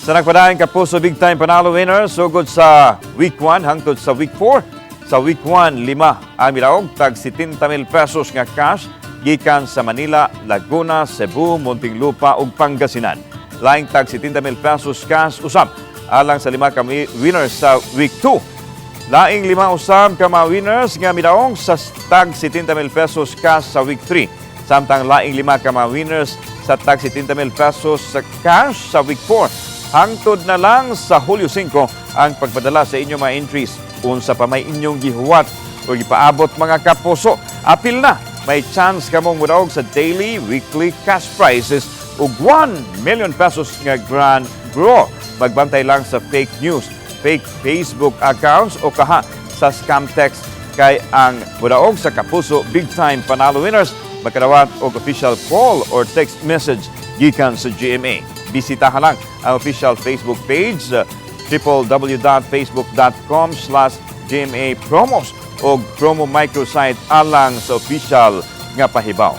Sa nagpadayon, Kapuso Big Time Panalo winner sugod sa week 1 hangtod sa week 4. Sa week 1, lima ang midaog tag 70 mil pesos nga cash gikan sa Manila, Laguna, Cebu, Muntinlupa ug Pangasinan. Laing tag 70 mil pesos cash usab alang sa lima ka winners sa week 2. Laing lima usab ka mga winners nga midaong sa tag 70 mil pesos cash sa week 3. Samtang laing lima ka mga winners sa tag 70 mil pesos sa cash sa week 4. Hangtod na lang sa Hulyo 5 ang pagpadala sa inyong mga entries. Unsa pa may inyong gihuwat o gipaabot, mga kapuso? Apil na, may chance kamong mudaog sa daily, weekly cash prizes ug 1 million pesos nga grand draw. Magbantay lang sa fake news, fake Facebook accounts o kaha sa scam text kay ang mudaog sa Kapuso Big Time Panalo winners makadawat og official call or text message gikan sa GMA. Bisitahan lang ang official Facebook page, www.facebook.com/GMApromos o promo microsite alang sa official nga pahibaw.